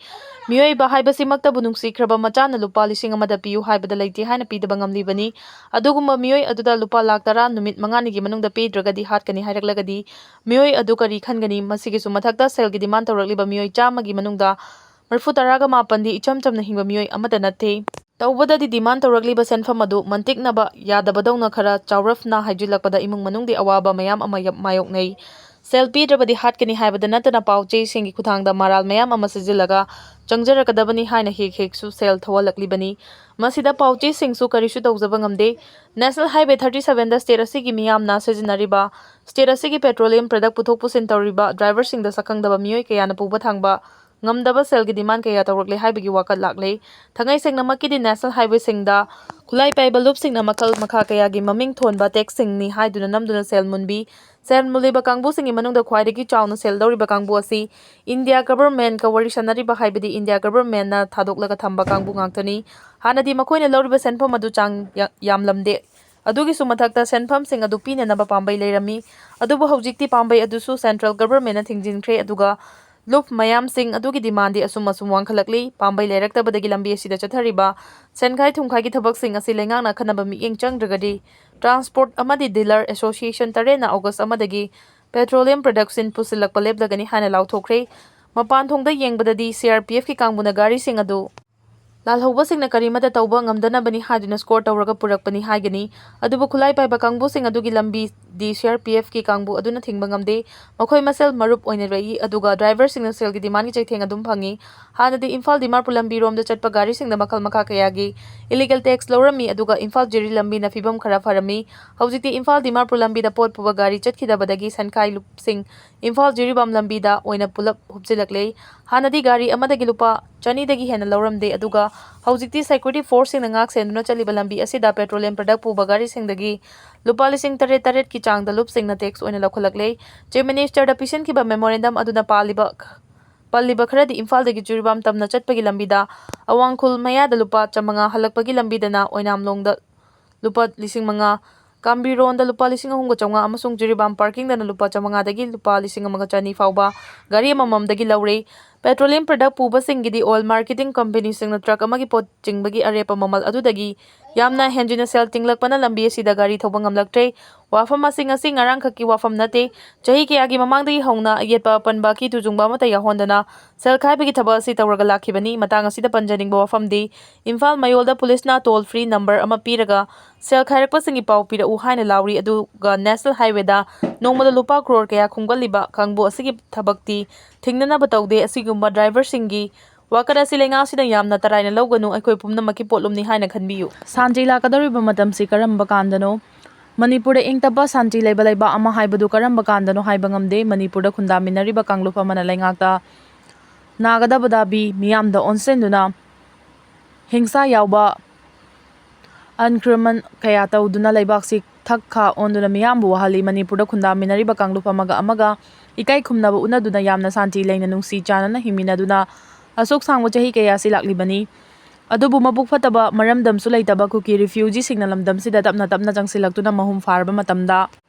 ꯃꯤꯑꯣꯏꯕ ꯍꯥꯏꯕꯁꯤꯃꯛꯇꯕꯨ ꯅꯨꯡꯁꯤꯈ꯭ꯔꯕ ꯃꯆꯥꯅ ꯂꯨꯄꯥ ꯂꯤꯁꯤꯡ ꯑꯃꯗ ꯄꯤꯌꯨ ꯍꯥꯏꯕꯗ ꯂꯩꯇꯦ ꯍꯥꯏꯅ ꯄꯤꯗꯕ ꯉꯝꯂꯤꯕꯅꯤ꯫ ꯑꯗꯨꯒꯨꯝꯕ ꯃꯤꯑꯣꯏ ꯑꯗꯨꯗ ꯂꯨꯄꯥ ꯂꯥꯈ ꯇꯔꯥ ꯅꯨꯃꯤꯠ ꯃꯉꯥꯅꯤꯒꯤ ꯃꯅꯨꯡꯗ ꯄꯤꯗ꯭ꯔꯒꯗꯤ ꯍꯥꯠꯀꯅꯤ ꯍꯥꯏꯔꯛꯂꯒꯗꯤ ꯃꯤꯑꯣꯏ ꯑꯗꯨ ꯀꯔꯤ ꯈꯟꯒꯅꯤ? ꯃꯁꯤꯒꯤꯁꯨ ꯃꯊꯛꯇ ꯁꯦꯜꯒꯤ ꯗꯤꯃꯥꯟ ꯇꯧꯔꯛꯂꯤꯕ ꯃꯤꯑꯣꯏ ꯆꯥꯝꯃꯒꯤ ꯃꯅꯨꯡꯗ ꯃꯔꯤꯐꯨ ꯇꯔꯥꯒ ꯃꯥꯄꯟꯗꯤ ꯏꯆꯝ ꯆꯝꯅ ꯍꯤꯡꯕ ꯃꯤꯑꯣꯏ ꯑꯃꯠꯇ ꯅꯠꯇꯦ꯫ ꯇꯧꯕꯗꯗꯤ ꯗꯤꯃꯥꯟ ꯇꯧꯔꯛꯂꯤꯕ ꯁꯦꯟꯐꯝ ꯑꯗꯨ ꯃꯟꯇꯤꯛꯅꯕ ꯌꯥꯗꯕꯗꯧꯅ ꯈꯔ ꯆꯥꯎꯔꯞꯅ ꯍꯥꯏꯖꯤꯜꯂꯛꯄꯗ ꯏꯃꯨꯡ ꯃꯅꯨꯡꯗꯤ ꯑꯋꯥꯕ ꯃꯌꯥꯝ ꯑꯃ ꯌ-, ꯃꯥꯌꯣꯛꯅꯩ꯫ ꯁꯦꯜ ꯄꯤꯗ꯭ꯔꯕꯗꯤ ꯍꯥꯠꯀꯅꯤ ꯍꯥꯏꯕꯗ ꯅꯠꯇꯅ ꯄꯥꯎ ꯆꯦꯁꯤꯡꯒꯤ ꯈꯨꯠꯊꯥꯡꯗ ꯃꯔꯥꯜ ꯃꯌꯥꯝ ꯑꯃ ꯁꯤꯖꯤꯜꯂꯒ ꯆꯪꯖꯔꯛꯀꯗꯕꯅꯤ ꯍꯥꯏꯅ ꯍꯦꯛ ꯍꯦꯛꯁꯨ ꯁꯦꯜ ꯊꯧꯍꯜꯂꯛꯂꯤꯕꯅꯤ꯫ ꯃꯁꯤꯗ ꯄꯥꯎ ꯆꯦꯁꯤꯡꯁꯨ ꯀꯔꯤꯁꯨ ꯇꯧꯖꯕ ꯉꯝꯗꯦ꯫ National Highway thirty sevenꯗ state ꯑꯁꯤꯒꯤ ꯃꯤꯌꯥꯝꯅ ꯁꯤꯖꯤꯟꯅꯔꯤꯕ, state ꯑꯁꯤꯒꯤ petroleum product ꯄꯨꯊꯣꯛ ꯄꯨꯁꯤꯟ ꯇꯧꯔꯤꯕ driverꯁꯤꯡꯗ ꯁꯛꯈꯪꯗꯕ ꯃꯤꯑꯣꯏ ꯀꯌꯥꯅ ꯄꯨꯕ ꯊꯥꯡꯕ ꯉꯝꯗꯕ ꯁꯦꯜꯒꯤ demand ꯀꯌꯥ ꯇꯧꯔꯛꯂꯦ ꯍꯥꯏꯕꯒꯤ ꯋꯥꯀꯠ ꯂꯥꯛꯂꯦ꯫ ꯊꯥꯡꯉꯩ ꯁꯦꯡꯅꯃꯛꯀꯤꯗꯤ National Highwayꯁꯤꯡꯗ ꯈꯨꯠꯂꯥꯏ ꯄꯥꯏꯕ ꯂꯨꯞꯁꯤꯡꯅ ꯃꯈꯜ ꯃꯈꯥ ꯀꯌꯥꯒꯤ ꯃꯃꯤꯡ ꯊꯣꯟꯕ taxꯁꯤꯡꯅꯤ ꯍꯥꯏꯗꯨꯅ ꯅꯝꯗꯨꯅ ꯁꯦꯜ ꯃꯨꯟꯕꯤ꯫ ꯁꯦꯜ ꯃꯨꯜꯂꯤꯕ ꯀꯥꯡꯕꯨꯁꯤꯡꯒꯤ ꯃꯅꯨꯡꯗ ꯈ꯭ꯋꯥꯏꯗꯒꯤ ꯆꯥꯎꯅ ꯁꯦꯜ ꯂꯧꯔꯤꯕ ꯀꯥꯡꯕꯨ ꯑꯁꯤ India Governmentꯀ ꯋꯥꯔꯤ ꯁꯥꯅꯔꯤꯕ, ꯍꯥꯏꯕꯗꯤ India Governmentꯅ ꯊꯥꯗꯣꯛꯂꯒ ꯊꯝꯕ ꯀꯥꯡꯕꯨ ꯉꯥꯛꯇꯅꯤ꯫ ꯍꯥꯟꯅꯗꯤ ꯃꯈꯣꯏꯅ ꯂꯧꯔꯤꯕ ꯁꯦꯟꯐꯝ ꯑꯗꯨ ꯆꯥꯡ ꯌꯥ-, ꯌꯥꯝꯂꯝꯗꯦ꯫ ꯑꯗꯨꯒꯤꯁꯨ ꯃꯊꯛꯇ ꯁꯦꯟꯐꯝꯁꯤꯡ ꯑꯗꯨ ꯄꯤꯅꯅꯕ ꯄꯥꯝꯕꯩ ꯂꯩꯔꯝꯃꯤ꯫ ꯑꯗꯨꯕꯨ ꯍꯧꯖꯤꯛꯇꯤ ꯄꯥꯝꯕꯩ ꯑꯗꯨꯁꯨ central governmentꯅ ꯊꯤꯡꯖꯤꯟꯈ꯭ꯔꯦ, ꯑꯗꯨꯒ ꯂꯨꯞ ꯃꯌꯥꯝꯁꯤꯡ ꯑꯗꯨꯒꯤ demandꯗꯤ ꯑꯁꯨꯝ ꯑꯁꯨꯝ ꯋꯥꯡꯈꯠꯂꯛꯂꯤ꯫ ꯄꯥꯝꯕꯩ ꯂꯩꯔꯛꯇꯕꯗꯒꯤ ꯂꯝꯕꯤ ꯑꯁꯤꯗ ꯆꯠꯊꯔꯤꯕ ꯁꯦꯟꯈꯥꯏ ꯊꯨꯝꯈꯥꯏꯒꯤ ꯊꯕꯛꯁꯤꯡ ꯑꯁꯤ ꯂꯩꯉꯥꯛꯅ ꯑꯈꯟꯅꯕ ꯃꯤꯠꯌꯦꯡ ꯆꯪꯗ꯭ꯔꯒꯗꯤ, Transport ꯑꯃꯗꯤ Dealer Association ꯇꯔꯦꯠꯅ August ꯑꯃꯗꯒꯤ petroleum productꯁꯤꯡ ꯄꯨꯁꯤꯜꯂꯛꯄ ꯂꯦꯞꯂꯒꯅꯤ ꯍꯥꯏꯅ ꯂꯥꯎꯊꯣꯛꯈ꯭ꯔꯦ꯫ ꯃꯄꯥꯟ ꯊꯣꯡꯗ ꯌꯦꯡꯕꯗꯗꯤ CRPFꯀꯤ ꯀꯥꯡꯕꯨꯅ ꯒꯥꯔꯤꯁꯤꯡ ꯑꯗꯨ ꯂꯥꯜꯍꯧꯕꯁꯤꯡꯅ ꯀꯔꯤꯃꯠꯇ ꯇꯧꯕ ꯉꯝꯗꯅꯕꯅꯤ ꯍꯥꯏꯗꯨꯅ escort ꯇꯧꯔꯒ ꯄꯨꯔꯛꯄꯅꯤ ꯍꯥꯏꯒꯅꯤ꯫ ꯑꯗꯨꯕꯨ ꯈꯨꯠꯂꯥꯏ ꯄꯥꯏꯕ ꯀꯥꯡꯕꯨꯁꯤꯡ ꯑꯗꯨꯒꯤ ꯂꯝꯕꯤꯗꯤ CRPFꯀꯤ ꯀꯥꯡꯕꯨ ꯑꯗꯨꯅ ꯊꯤꯡꯕ ꯉꯝꯗꯦ꯫ ꯃꯈꯣꯏ ꯃꯁꯦꯜ ꯃꯔꯨꯞ ꯑꯣꯏꯅꯔꯛꯏ, ꯑꯗꯨꯒ driverꯁꯤꯡꯅ ꯁꯦꯜꯒꯤ demandꯒꯤ ꯆꯩꯊꯦꯡ ꯑꯗꯨꯝ ꯐꯪꯏ꯫ ꯍꯥꯟꯅꯗꯤ ꯏꯝꯐꯥꯜ ꯗꯤꯃꯥꯄꯨꯔ ꯂꯝꯕꯤꯔꯣꯝꯗ ꯆꯠꯄ ꯒꯥꯔꯤꯁꯤꯡꯗ ꯃꯈꯜ ꯃꯈꯥ ꯀꯌꯥꯒꯤ illegal tax ꯂꯧꯔꯝꯃꯤ, ꯑꯗꯨꯒ ꯏꯝꯐꯥꯜ ꯖꯤꯔꯤ ꯂꯝꯕꯤꯅ ꯐꯤꯕꯝ ꯈꯔ ꯐꯔꯝꯃꯤ꯫ ꯍꯧꯖꯤꯛꯇꯤ ꯏꯝꯐꯥꯜ ꯗꯤꯃꯥꯄꯨꯔ ꯂꯝꯕꯤꯗ ꯄꯣꯠ ꯄꯨꯕ ꯒꯥꯔꯤ ꯆꯠꯈꯤꯗꯕꯗꯒꯤ ꯁꯦꯟꯈꯥꯏ ꯂꯨꯞꯁꯤꯡ ꯏꯝꯐꯥꯜ ꯖꯤꯔꯤꯕꯥꯝ ꯂꯝꯕꯤꯗ ꯑꯣꯏꯅ ꯄꯨꯂꯞ ꯍꯨꯞꯆꯤꯜꯂꯛꯂꯦ꯫ ꯍꯥꯟꯅꯗꯤ ꯒꯥꯔꯤ ꯑꯃꯗꯒꯤ ꯂꯨꯄꯥ ꯆꯅꯤꯗꯒꯤ ꯍꯦꯟꯅ ꯂꯧꯔꯝꯗꯦ, ꯑꯗꯨꯒ ꯍꯧꯖꯤꯛꯇꯤ security forceꯁꯤꯡꯅ ꯉꯥꯛ ꯁꯦꯟꯗꯨꯅ ꯆꯠꯂꯤꯕ ꯂꯝꯕꯤ ꯑꯁꯤꯗ petroleum product ꯄꯨꯕ ꯒꯥꯔꯤꯁꯤꯡꯗꯒꯤ ꯂꯨꯄꯥ ꯂꯤꯁꯤꯡ ꯇꯔꯦꯠ ꯇꯔꯦꯠꯀꯤ ꯆꯥꯡꯗ ꯂꯨꯞꯁꯤꯡꯅ tax ꯑꯣꯏꯅ ꯂꯧꯈꯠꯂꯛꯂꯦ꯫ Chief Ministerꯗ ꯄꯤꯁꯤꯟꯈꯤꯕ memorandum ꯑꯗꯨꯅ ꯄꯥꯜꯂꯤꯕ ꯄꯜꯂꯤꯕ ꯈꯔꯗꯤ ꯏꯝꯐꯥꯜꯗꯒꯤ ꯖꯤꯔꯤꯕꯥꯝ ꯇꯝꯅ ꯆꯠꯄꯒꯤ ꯂꯝꯕꯤꯗ ꯑꯋꯥꯡꯈꯨꯜ ꯃꯌꯥꯗ ꯂꯨꯄꯥ ꯆꯥꯃꯉꯥ, ꯍꯜꯂꯛꯄꯒꯤ ꯂꯝꯕꯤꯗꯅ ꯑꯣꯏꯅꯥꯝꯂꯣꯡꯗ ꯂꯨꯄꯥ ꯂꯤꯁꯤꯡ ꯃꯉꯥ, ꯀꯥꯝꯕꯤꯔꯣꯟꯗ ꯂꯨꯄꯥ ꯂꯤꯁꯤꯡ ꯑꯍꯨꯝꯒ ꯆꯥꯝꯃꯉꯥ ꯑꯃꯁꯨꯡ ꯖꯤꯔꯤꯕꯥꯝ ꯄꯥꯔꯀꯤꯡꯗꯅ ꯂꯨꯄꯥ ꯆꯥꯃꯉꯥꯗꯒꯤ ꯂꯨꯄꯥ ꯂꯤꯁꯤꯡ ꯑꯃꯒ ꯆꯅꯤ ꯐꯥꯎꯕ ꯒꯥꯔꯤ ꯑꯃꯃꯝꯗꯒꯤ ꯂꯧꯔꯦ꯫ ꯄꯦꯇ꯭ꯔꯣꯂꯤꯌꯝ ꯄ꯭ꯔꯗꯛ ꯄꯨꯕꯁꯤꯡꯒꯤꯗꯤ ꯑꯣꯏꯜ ꯃꯥꯔꯀꯦꯇꯤꯡ ꯀꯝꯄꯦꯅꯤꯁꯤꯡꯅ ꯇ꯭ꯔꯛ ꯑꯃꯒꯤ ꯄꯣꯠ ꯆꯤꯡꯕꯒꯤ ꯑꯔꯦꯞꯄ ꯃꯃꯜ ꯑꯗꯨꯗꯒꯤ ꯌꯥꯝꯅ ꯍꯦꯟꯖꯤꯟꯅ ꯁꯦꯜ ꯇꯤꯡꯂꯛꯄꯅ ꯂꯝꯕꯤ ꯑꯁꯤꯗ ꯒꯥꯔꯤ ꯊꯧꯕ ꯉꯝꯂꯛꯇ꯭ꯔꯦ꯫ ꯋꯥꯐꯝ ꯑꯁꯤ ꯉꯁꯤ ꯉꯔꯥꯡꯈꯛꯀꯤ ꯋꯥꯐꯝ ꯅꯠꯇꯦ꯫ ꯆꯍꯤ ꯀꯌꯥꯒꯤ ꯃꯃꯥꯡꯗꯒꯤ ꯍꯧꯅ ꯑꯌꯦꯠꯄ ꯑꯄꯟꯕ ꯑꯀꯤ ꯇꯨꯖꯨꯡꯕ ꯑꯃꯠꯇ ꯌꯥꯎꯍꯟꯗꯅ ꯁꯦꯜ ꯈꯥꯏꯕꯒꯤ ꯊꯕꯛ ꯑꯁꯤ ꯇꯧꯔꯒ ꯂꯥꯛꯈꯤꯕꯅꯤ꯫ ꯃꯇꯥꯡ ꯑꯁꯤꯗ ꯄꯟꯖꯅꯤꯡꯕ ꯋꯥꯐꯝꯗꯤ, ꯏꯝꯐꯥꯜ ꯃꯌꯣꯜꯗ ꯄꯨꯂꯤꯁꯅ ꯇꯣꯜ ꯐ꯭ꯔꯤ ꯅꯝꯕꯔ ꯑꯃ ꯄꯤꯔꯒ ꯁꯦꯜ ꯈꯥꯏꯔꯛꯄꯁꯤꯡꯒꯤ ꯄꯥꯎ ꯄꯤꯔꯛꯎ ꯍꯥꯏꯅ ꯂꯥꯎꯔꯤ, ꯑꯗꯨꯒ ꯅꯦꯁꯅꯦꯜ ꯍꯥꯏꯋꯦꯗ ꯅꯣꯡꯃꯗ ꯂꯨꯄꯥ ꯀ꯭ꯔꯣꯔ ꯀꯌꯥ ꯈꯣꯝꯒꯠꯂꯤꯕ ꯀꯥꯡꯕꯨ ꯑꯁꯤꯒꯤ ꯊꯕꯛꯇꯤ ꯊꯤꯡꯅꯅꯕ ꯇꯧꯗꯦ꯫ ꯑꯁꯤꯒꯨꯝꯕ ꯗ꯭ꯔꯥꯏꯚꯔꯁꯤꯡꯒꯤ ꯋꯥꯀꯠ ꯑꯁꯤ ꯂꯩꯉꯥꯛ ꯑꯁꯤꯅ ꯌꯥꯝꯅ ꯇꯔꯥꯏꯅ ꯂꯧꯒꯅꯨ, ꯑꯩꯈꯣꯏ ꯄꯨꯝꯅꯃꯛꯀꯤ ꯄꯣꯠꯂꯨꯝꯅꯤ ꯍꯥꯏꯅ ꯈꯟꯕꯤꯌꯨ꯫ ꯁꯥꯟꯇꯤ ꯂꯥꯛꯀꯗꯧꯔꯤꯕ ꯃꯇꯝꯁꯤ ꯀꯔꯝꯕ ꯀꯥꯟꯗꯅꯣ? ꯃꯅꯤꯄꯨꯔꯗ ꯏꯪ ꯇꯞꯄ ꯁꯥꯟꯇꯤ ꯂꯩꯕ ꯂꯩꯕꯥꯛ ꯑꯃ ꯍꯥꯏꯕꯗꯨ ꯀꯔꯝꯕ ꯀꯥꯟꯗꯅꯣ ꯍꯥꯏꯕ ꯉꯝꯗꯦ꯫ ꯃꯅꯤꯄꯨꯔꯗ ꯈꯨꯟꯗꯥꯃꯤꯟꯅꯔꯤꯕ ꯀꯥꯡꯂꯨꯞ ꯑꯃꯅ ꯂꯩꯉꯥꯛꯇ ꯅꯥꯒꯗꯕ ꯗꯥꯕꯤ ꯃꯤꯌꯥꯝꯗ ꯑꯣꯟꯁꯤꯟꯗꯨꯅ ꯍꯤꯡꯁꯥ ꯌꯥꯎꯕ ꯑꯟꯀ꯭ꯔꯃꯟ ꯀꯌꯥ ꯇꯧꯗꯨꯅ ꯂꯩꯕꯥꯛꯁꯤ ꯊꯛ ꯈꯥ ꯑꯣꯟꯗꯨꯅ ꯃꯤꯌꯥꯝꯕꯨ ꯋꯥꯍꯜꯂꯤ꯫ ꯃꯅꯤꯄꯨꯔꯗ ꯈꯨꯟꯗꯥꯃꯤꯟꯅꯔꯤꯕ ꯀꯥꯡꯂꯨꯞ ꯑꯃꯒ ꯑꯃꯒ ꯏꯀꯥꯏ ꯈꯨꯝꯅꯕ ꯎꯠꯅꯗꯨꯅ ꯌꯥꯝꯅ ꯁꯥꯟꯇꯤ ꯂꯩꯅ ꯅꯨꯡꯁꯤ ꯆꯥꯟꯅꯅ ꯍꯤꯡꯃꯤꯟꯅꯗꯨꯅ ꯑꯁꯨꯛ ꯁꯥꯡꯕ ꯆꯍꯤ ꯀꯌꯥꯁꯤ ꯂꯥꯛꯂꯤꯕꯅꯤ꯫ ꯑꯗꯨꯕꯨ ꯃꯕꯨꯛ ꯐꯠꯇꯕ ꯃꯔꯝꯗꯝꯁꯨ ꯂꯩꯇꯕ ꯀꯨꯀꯤ ꯔꯤꯐ꯭ꯌꯨꯖꯤꯁꯤꯡꯅ ꯂꯝꯗꯝꯁꯤꯗ ꯇꯞꯅ ꯇꯞꯅ ꯆꯪꯁꯤꯜꯂꯛꯇꯨꯅ ꯃꯍꯨꯝ ꯐꯥꯔꯕ ꯃꯇꯝꯗ,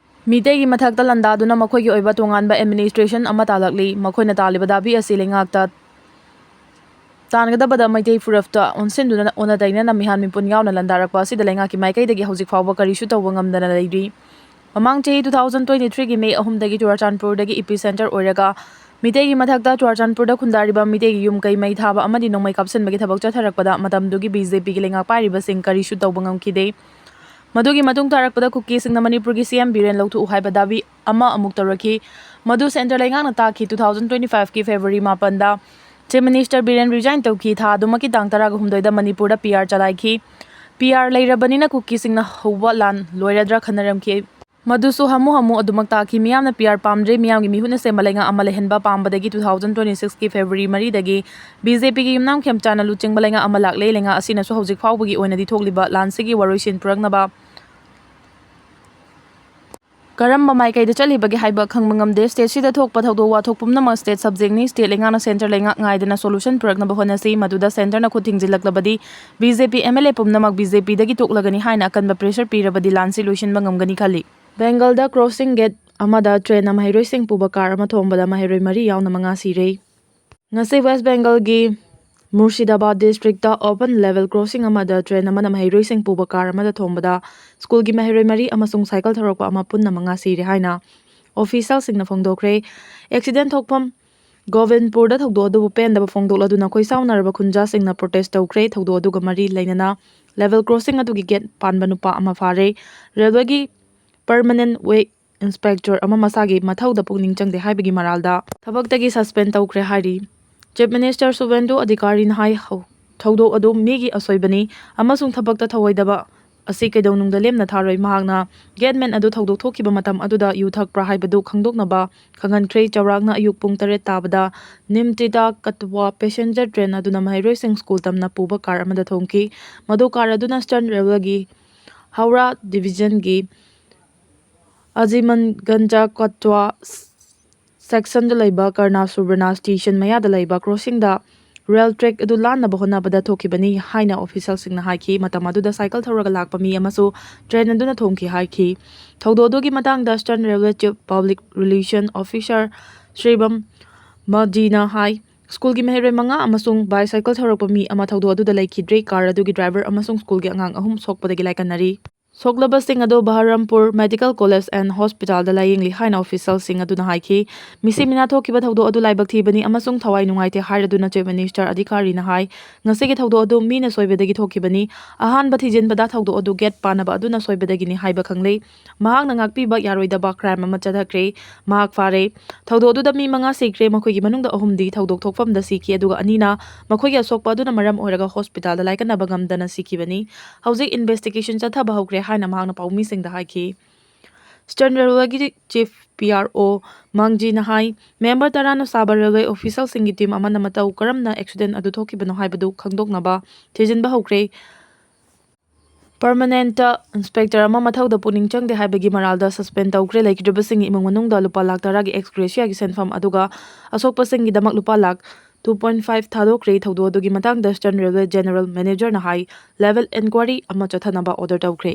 ꯃꯤꯇꯩꯒꯤ ꯃꯊꯛꯇ ꯂꯥꯟꯗꯥꯗꯨꯅ ꯃꯈꯣꯏꯒꯤ ꯑꯣꯏꯕ ꯇꯣꯉꯥꯟꯕ ꯑꯦꯗꯃꯤꯅꯤꯁꯇ꯭ꯔꯦꯁꯟ ꯑꯃ ꯇꯥꯜꯂꯛꯂꯤ꯫ ꯃꯈꯣꯏꯅ ꯇꯥꯜꯂꯤꯕ ꯗꯥꯕꯤ ꯑꯁꯤ ꯂꯩꯉꯥꯛꯇ ꯇꯥꯟꯒꯗꯕꯗ ꯃꯩꯇꯩ ꯐꯨꯔꯞꯇ ꯑꯣꯟꯁꯤꯟꯗꯨꯅ ꯑꯣꯟꯅ ꯇꯩꯅꯅ ꯃꯤꯍꯥꯠ ꯃꯤꯄꯨꯟ ꯌꯥꯎꯅ ꯂꯥꯟꯗꯥꯔꯛꯄ ꯑꯁꯤꯗ ꯂꯩꯉꯥꯛꯀꯤ ꯃꯥꯏꯀꯩꯗꯒꯤ ꯍꯧꯖꯤꯛ ꯐꯥꯎꯕ ꯀꯔꯤꯁꯨ ꯇꯧꯕ ꯉꯝꯗꯅ ꯂꯩꯔꯤ꯫ ꯃꯃꯥꯡ ꯆꯍꯤ two thousand twenty three ꯒꯤ ꯃꯦ ꯑꯍꯨꯝꯗꯒꯤ ꯆꯨꯔꯥꯆꯥꯟꯄꯨꯔꯗꯒꯤ ꯏꯄꯤ ꯁꯦꯟꯇꯔ ꯑꯣꯏꯔꯒ ꯃꯤꯇꯩꯒꯤ ꯃꯊꯛꯇ ꯆꯨꯔꯥꯆꯥꯟꯄꯨꯔꯗ ꯈꯨꯟꯗꯥꯔꯤꯕ ꯃꯤꯇꯩꯒꯤ ꯌꯨꯝ ꯀꯩ ꯃꯩ ꯊꯥꯕ ꯑꯃꯗꯤ ꯅꯣꯡꯃꯩ ꯀꯥꯞꯁꯤꯟꯕꯒꯤ ꯊꯕꯛ ꯆꯠꯊꯔꯛꯄꯗ ꯃꯇꯝꯗꯨꯒꯤ ꯕꯤ ꯖꯦ ꯄꯤꯒꯤ ꯂꯩꯉꯥꯛ ꯄꯥꯏꯔꯤꯕꯁꯤꯡ ꯀꯔꯤꯁꯨ ꯇꯧꯕ ꯉꯝꯈꯤꯗꯦ꯫ ꯃꯗꯨꯒꯤ ꯃꯇꯨꯡ ꯇꯥꯔꯛꯄꯗ ꯀꯨꯀꯤꯁꯤꯡꯅ ꯃꯅꯤꯄꯨꯔꯒꯤ ꯁꯤ ꯑꯦꯝ ꯕꯤꯔꯦꯟ ꯂꯧꯊꯣꯛꯎ ꯍꯥꯏꯕ ꯗꯥꯕꯤ ꯑꯃ ꯑꯃꯨꯛ ꯇꯧꯔꯛꯈꯤ꯫ ꯃꯗꯨ ꯁꯦꯟꯇꯔ ꯂꯩꯉꯥꯛꯅ ꯇꯥꯈꯤ꯫ Two thousand twenty five ꯀꯤ ꯐꯦꯕ꯭ꯔꯨꯋꯥꯔꯤ ꯃꯥꯄꯟꯗ ꯆꯤꯐ ꯃꯤꯅꯤꯁꯇꯔ ꯕꯤꯔꯦꯟ ꯔꯤꯖꯥꯏꯟ ꯇꯧꯈꯤ꯫ ꯊꯥ ꯑꯗꯨꯃꯛꯀꯤ ꯇꯥꯡ ꯇꯔꯥꯒ ꯍꯨꯝꯗꯣꯏꯗ ꯃꯅꯤꯄꯨꯔꯗ ꯄꯤ ꯑꯥꯔ ꯆꯂꯥꯏꯈꯤ꯫ ꯄꯤ ꯑꯥꯔ ꯂꯩꯔꯕꯅꯤꯅ ꯀꯨꯀꯤꯁꯤꯡꯅ ꯍꯧꯕ ꯂꯥꯟ ꯂꯣꯏꯔꯗ꯭ꯔꯥ ꯈꯟꯅꯔꯝꯈꯤ꯫ ꯃꯗꯨꯁꯨ ꯍꯥꯃꯨ ꯍꯥꯃꯨ ꯑꯗꯨꯃꯛ ꯇꯥꯈꯤ꯫ ꯃꯤꯌꯥꯝꯅ ꯄꯤ ꯑꯥꯔ ꯄꯥꯝꯗ꯭ꯔꯦ, ꯃꯤꯌꯥꯝꯒꯤ ꯃꯤꯍꯨꯠꯅ ꯁꯦꯝꯕ ꯂꯩꯉꯥꯛ ꯑꯃ ꯂꯩꯍꯟꯕ ꯄꯥꯝꯕꯗꯒꯤ two thousand twenty six ꯀꯤ ꯐꯦꯕ꯭ꯔꯨꯋꯥꯔꯤ ꯃꯔꯤꯗꯒꯤ ꯕꯤ ꯖꯦ ꯄꯤꯒꯤ ꯌꯨꯝꯅꯥꯝ ꯈꯦꯝꯆꯥꯟꯅ ꯂꯨꯆꯤꯡꯕ ꯂꯩꯉꯥꯛ ꯑꯃ ꯂꯥꯛꯂꯦ꯫ ꯂꯩꯉꯥꯛ ꯑꯁꯤꯅꯁꯨ ꯍꯧꯖꯤꯛ ꯐꯥꯎꯕꯒꯤ ꯑꯣꯏꯅꯗꯤ ꯊꯣꯛꯂꯤꯕ ꯂꯥꯟꯁꯤꯒꯤ ꯋꯥꯔꯣꯏꯁꯤꯟ ꯄꯨꯔꯛꯅꯕ ꯀꯔꯝꯕ ꯃꯥꯏꯀꯩꯗ ꯆꯠꯂꯤꯕꯒꯦ ꯍꯥꯏꯕ ꯈꯪꯕ ꯉꯝꯗꯦ꯫ ꯁ꯭ꯇꯦꯠꯁꯤꯗ ꯊꯣꯛꯄ ꯊꯧꯗꯣꯛ ꯋꯥꯊꯣꯛ ꯄꯨꯝꯅꯃꯛ ꯁ꯭ꯇꯦꯠ ꯁꯕꯖꯦꯛꯅꯤ꯫ ꯁ꯭ꯇꯦꯠ ꯂꯩꯉꯥꯛꯅ ꯁꯦꯟꯇꯔ ꯂꯩꯉꯥꯛ ꯉꯥꯏꯗꯅ ꯁꯣꯂꯨꯁꯟ ꯄꯨꯔꯛꯅꯕ ꯍꯣꯠꯅꯁꯤ꯫ ꯃꯗꯨꯗ ꯁꯦꯟꯇꯔꯅ ꯈꯨꯠ ꯊꯤꯡꯖꯤꯜꯂꯛꯂꯕꯗꯤ B J P M L A ꯄꯨꯝꯅꯃꯛ ꯕꯤ ꯖꯦ ꯄꯤꯗꯒꯤ ꯇꯣꯛꯂꯒꯅꯤ ꯍꯥꯏꯅ ꯑꯀꯟꯕ ꯄ꯭ꯔꯦꯁꯔ ꯄꯤꯔꯕꯗꯤ ꯂꯥꯟꯁꯤ ꯂꯣꯏꯁꯤꯟꯕ ꯉꯝꯒꯅꯤ ꯈꯜꯂꯤ꯫ ꯕꯦꯡꯒꯜꯗ ꯀ꯭ꯔꯣꯁꯤꯡ ꯒꯦꯠ ꯑꯃꯗ ꯇ꯭ꯔꯦꯟꯅ ꯃꯍꯩꯔꯣꯏꯁꯤꯡ ꯄꯨꯕ ꯀꯥꯔ ꯑꯃ ꯊꯣꯡꯕꯗ ꯃꯍꯩꯔꯣꯏ ꯃꯔꯤ ꯌꯥꯎꯅ ꯃꯉꯥ ꯁꯤꯔꯦ꯫ ꯉꯁꯤ ꯋꯦꯁ ꯕꯦꯡꯒꯜꯒꯤ Murshidabad district open level crossing ꯑꯃꯗ ꯇ꯭ꯔꯦꯟ ꯑꯃꯅ ꯃꯍꯩꯔꯣꯏꯁꯤꯡ ꯄꯨꯕ ꯀꯥꯔ ꯑꯃꯗ ꯊꯣꯡꯕꯗ ꯁ꯭ꯀꯨꯜꯒꯤ ꯃꯍꯩꯔꯣꯏ ꯃꯔꯤ ꯑꯃꯁꯨꯡ ꯁꯥꯏꯀꯜ ꯊꯧꯔꯛꯄ ꯑꯃ ꯄꯨꯟꯅ ꯃꯉꯥ ꯁꯤꯔꯦ ꯍꯥꯏꯅ ꯑꯣꯐꯤꯁꯤꯌꯦꯜꯁꯤꯡꯅ ꯐꯣꯡꯗꯣꯛꯈ꯭ꯔꯦ꯫ ꯑꯦꯛꯁꯤꯗꯦꯟ ꯊꯣꯛꯐꯝ ꯒꯣꯕꯤꯟꯄꯨꯔꯗ ꯊꯧꯗꯣꯛ ꯑꯗꯨꯕꯨ ꯄꯦꯟꯗꯕ ꯐꯣꯡꯗꯣꯛꯂꯗꯨꯅ ꯈꯣꯏꯁꯥꯎꯅꯔꯕ ꯈꯨꯟꯖꯥꯁꯤꯡꯅ ꯄ꯭ꯔꯣꯇꯦꯁ ꯇꯧꯈ꯭ꯔꯦ꯫ ꯊꯧꯗꯣꯛ ꯑꯗꯨꯒ ꯃꯔꯤ ꯂꯩꯅꯅ ꯂꯦꯚꯦꯜ ꯀ꯭ꯔꯣꯁꯤꯡ ꯑꯗꯨꯒꯤ ꯒꯦꯠ ꯄꯥꯟꯕ ꯅꯨꯄꯥ ꯑꯃ ꯐꯥꯔꯦ꯫ ꯔꯦꯜꯋꯦꯒꯤ ꯄꯔꯃꯅꯦꯟꯠ ꯋꯦ ꯏꯟꯁꯄꯦꯛꯇꯔ ꯑꯃ ꯃꯁꯥꯒꯤ ꯃꯊꯧꯗ ꯄꯨꯛꯅꯤꯡ ꯆꯪꯗꯦ ꯍꯥꯏꯕꯒꯤ ꯃꯔꯥꯜꯗ ꯊꯕꯛꯇꯒꯤ ꯁꯁꯄꯦꯟ ꯇꯧꯈ꯭ꯔꯦ ꯍꯥꯏꯔꯤ꯫ ꯆꯤꯐ ꯃꯤꯅꯤꯁꯇꯔ ꯁꯨꯚꯦꯟꯗꯨ ꯑꯙꯤꯀꯥꯔꯤꯅ ꯍꯥꯏ, ꯍꯧ-, ꯊꯧꯗꯣꯛ ꯑꯗꯨ ꯃꯤꯒꯤ ꯑꯁꯣꯏꯕꯅꯤ ꯑꯃꯁꯨꯡ ꯊꯕꯛꯇ ꯊꯧꯑꯣꯏꯗꯕ ꯑꯁꯤ ꯀꯩꯗꯧꯅꯨꯡꯗ ꯂꯦꯝꯅ ꯊꯥꯔꯣꯏ꯫ ꯃꯍꯥꯛꯅ ꯒꯦꯠꯃꯦꯟ ꯑꯗꯨ ꯊꯧꯗꯣꯛ ꯊꯣꯛꯈꯤꯕ ꯃꯇꯝ ꯑꯗꯨꯗ ꯌꯨ ꯊꯛꯄ꯭ꯔꯥ ꯍꯥꯏꯕꯗꯨ ꯈꯪꯗꯣꯛꯅꯕ ꯈꯪꯍꯟꯈ꯭ꯔꯦ꯫ ꯆꯥꯎꯔꯥꯛꯅ ꯑꯌꯨꯛ ꯄꯨꯡ ꯇꯔꯦꯠ ꯇꯥꯕꯗ ꯅꯤꯝꯇꯤꯇꯥ ꯀꯠꯋꯥ ꯄꯦꯁꯦꯟꯖꯔ ꯇ꯭ꯔꯦꯟ ꯑꯗꯨꯅ ꯃꯍꯩꯔꯣꯏꯁꯤꯡ ꯁ꯭ꯀꯨꯜ ꯇꯝꯅ ꯄꯨꯕ ꯀꯥꯔ ꯑꯃꯗ ꯊꯣꯡꯈꯤ꯫ ꯃꯗꯨ ꯀꯥꯔ ꯑꯗꯨꯅ ꯁ꯭ꯇꯔꯟ ꯔꯦꯜꯋꯦꯒꯤ ꯍꯧꯔꯥ ꯗꯤꯚꯤꯖꯟꯒꯤ ꯑꯖꯤꯃꯟꯒꯟꯖ ꯀꯠꯋꯥ ꯁꯦꯛꯁꯟꯗ ꯂꯩꯕ ꯀꯔꯅꯥ ꯁꯨꯕꯔꯅꯥ ꯁ꯭ꯇꯦꯁꯟ ꯃꯌꯥꯗ ꯂꯩꯕ ꯀ꯭ꯔꯣꯁꯤꯡꯗ ꯔꯦꯜ ꯇ꯭ꯔꯦꯛ ꯑꯗꯨ ꯂꯥꯟꯅꯕ ꯍꯣꯠꯅꯕꯗ ꯊꯣꯛꯈꯤꯕꯅꯤ ꯍꯥꯏꯅ ꯑꯣꯐꯤꯁꯤꯌꯦꯜꯁꯤꯡꯅ ꯍꯥꯏꯈꯤ꯫ ꯃꯇꯝ ꯑꯗꯨꯗ ꯁꯥꯏꯀꯜ ꯊꯧꯔꯒ ꯂꯥꯛꯄ ꯃꯤ ꯑꯃꯁꯨ ꯇ꯭ꯔꯦꯟ ꯑꯗꯨꯅ ꯊꯣꯝꯈꯤ ꯍꯥꯏꯈꯤ꯫ ꯊꯧꯗꯣꯛ ꯑꯗꯨꯒꯤ ꯃꯇꯥꯡꯗ eastern railway chief public relation officer ꯁ꯭ꯔꯤꯕꯝ ꯃꯖꯤꯅ ꯍꯥꯏ, ꯁ꯭ꯀꯨꯜꯒꯤ ꯃꯍꯩꯔꯣꯏ ꯃꯉꯥ ꯑꯃꯁꯨꯡ ꯕꯥꯏꯁꯥꯏꯀꯜ ꯊꯧꯔꯛꯄ ꯃꯤ ꯑꯃ ꯊꯧꯗꯣꯛ ꯑꯗꯨꯗ ꯂꯩꯈꯤꯗ꯭ꯔꯦ꯫ ꯀꯥꯔ ꯑꯗꯨꯒꯤ ꯗ꯭ꯔꯥꯏꯚꯔ ꯑꯃꯁꯨꯡ ꯁ꯭ꯀꯨꯜꯒꯤ ꯑꯉꯥꯡ ꯑꯍꯨꯝ ꯁꯣꯛꯄꯗꯒꯤ ꯂꯥꯏꯀꯠꯅꯔꯤ꯫ ꯁꯣꯛꯂꯕꯁꯤꯡ ꯑꯗꯨ ꯕꯍꯔꯝꯄꯨꯔ ꯃꯦꯗꯤꯀꯦꯜ ꯀꯣꯂꯦꯖ ꯑꯦꯟ ꯍꯣꯁꯄꯤꯇꯥꯜꯗ ꯂꯥꯌꯦꯡꯂꯤ ꯍꯥꯏꯅ ꯑꯣꯐꯤꯁꯤꯌꯦꯜꯁꯤꯡ ꯑꯗꯨꯅ ꯍꯥꯏꯈꯤ꯫ ꯃꯤꯁꯤ ꯃꯤꯅꯥ ꯊꯣꯛꯈꯤꯕ ꯊꯧꯗꯣꯛ ꯑꯗꯨ ꯂꯥꯏꯕꯛ ꯊꯤꯕꯅꯤ ꯑꯃꯁꯨꯡ ꯊꯋꯥꯏ ꯅꯨꯡꯉꯥꯏꯇꯦ ꯍꯥꯏꯔꯗꯨꯅ ꯆꯤꯐ ꯃꯤꯅꯤꯁꯇꯔ ꯑꯙꯤꯀꯥꯔꯤꯅ ꯍꯥꯏ, ꯉꯁꯤꯒꯤ ꯊꯧꯗꯣꯛ ꯑꯗꯨ ꯃꯤꯅ ꯁꯣꯏꯕꯗꯒꯤ ꯊꯣꯛꯈꯤꯕꯅꯤ꯫ ꯑꯍꯥꯟꯕ ꯊꯤꯖꯤꯟꯕꯗ ꯊꯧꯗꯣꯛ ꯑꯗꯨ ꯒꯦꯠ ꯄꯥꯟꯅꯕ ꯑꯗꯨꯅ ꯁꯣꯏꯕꯗꯒꯤꯅꯤ ꯍꯥꯏꯕ ꯈꯪꯂꯦ꯫ ꯃꯍꯥꯛꯅ ꯉꯥꯛꯄꯤꯕ ꯌꯥꯔꯣꯏꯗꯕ ꯀ꯭ꯔꯥꯏꯝ ꯑꯃ ꯆꯠꯊꯈ꯭ꯔꯦ꯫ ꯃꯍꯥꯛ ꯐꯥꯔꯦ꯫ ꯊꯧꯗꯣꯛ ꯑꯗꯨꯗ ꯃꯤ ꯃꯉꯥ ꯁꯤꯈ꯭ꯔꯦ꯫ ꯃꯈꯣꯏꯒꯤ ꯃꯅꯨꯡꯗ ꯑꯍꯨꯝꯗꯤ ꯊꯧꯗꯣꯛ ꯊꯣꯛꯐꯝꯗ ꯁꯤꯈꯤ, ꯑꯗꯨꯒ ꯑꯅꯤꯅ ꯃꯈꯣꯏꯒꯤ ꯑꯁꯣꯛꯄ ꯑꯗꯨꯅ ꯃꯔꯝ ꯑꯣꯏꯔꯒ ꯍꯣꯁꯄꯤꯇꯥꯜꯗ ꯂꯥꯏꯀꯠꯅꯕ ꯉꯝꯗꯅ ꯁꯤꯈꯤꯕꯅꯤ꯫ ꯍꯧꯖꯤꯛ ꯏꯟꯚꯦꯁꯇꯤꯒꯦꯁꯟ ꯆꯠꯊꯕ ꯍꯧꯈ꯭ꯔꯦ ꯍꯥꯏꯅ ꯃꯍꯥꯛꯅ ꯄꯥꯎꯃꯤꯁꯤꯡꯗ ꯍꯥꯏꯈꯤ꯫ ꯁ꯭ꯇꯔꯟ ꯔꯦꯜꯋꯦꯒꯤ ꯆꯤꯐ ꯄꯤ ꯑꯥꯔ ꯑꯣ ꯃꯥꯡꯖꯤꯅ ꯍꯥꯏ, ꯃꯦꯝꯕꯔ ꯇꯔꯥꯅ ꯁꯥꯕ ꯔꯦꯜꯋꯦ ꯑꯣꯐꯤꯁꯤꯌꯦꯜꯁꯤꯡꯒꯤ ꯇꯤꯝ ꯑꯃꯅ ꯃꯇꯧ ꯀꯔꯝꯅ ꯑꯦꯛꯁꯤꯗꯦꯟ ꯑꯗꯨ ꯊꯣꯛꯈꯤꯕꯅꯣ ꯍꯥꯏꯕꯗꯨ ꯈꯪꯗꯣꯛꯅꯕ ꯊꯤꯖꯤꯟꯕ ꯍꯧꯈ꯭ꯔꯦ꯫ ꯄꯔꯃꯅꯦꯟꯇ ꯏꯟꯁꯄꯦꯛꯇꯔ ꯑꯃ ꯃꯊꯧꯗ ꯄꯨꯛꯅꯤꯡ ꯆꯪꯗꯦ ꯍꯥꯏꯕꯒꯤ ꯃꯔꯥꯜꯗ ꯁꯁꯄꯦꯟ ꯇꯧꯈ꯭ꯔꯦ꯫ ꯂꯩꯈꯤꯗ꯭ꯔꯕꯁꯤꯡꯒꯤ ꯏꯃꯨꯡ ꯃꯅꯨꯡꯗ ꯂꯨꯄꯥ ꯂꯥꯈ ꯇꯔꯥꯒꯤ ꯑꯦꯛꯁ ꯒ꯭ꯔꯦꯁꯤꯌꯥꯒꯤ ꯁꯦꯟꯐꯝ ꯑꯗꯨꯒ ꯑꯁꯣꯛꯄꯁꯤꯡꯒꯤꯗꯃꯛ ꯂꯨꯄꯥ ꯂꯥꯈ two point five ꯊꯥꯗꯣꯛꯈ꯭ꯔꯦ꯫ ꯊꯧꯗꯣꯛ ꯑꯗꯨꯒꯤ ꯃꯇꯥꯡꯗ ꯏꯁꯇꯔꯟ ꯔꯦꯜꯋꯦ ꯖꯦꯅꯔꯦꯜ ꯃꯦꯅꯦꯖꯔꯅ ꯍꯥꯏ ꯂꯦꯚꯦꯜ ꯏꯟꯀ꯭ꯋꯥꯏꯔꯤ ꯑꯃ ꯆꯠꯊꯅꯕ ꯑꯣꯔꯗꯔ ꯇꯧꯈ꯭ꯔꯦ꯫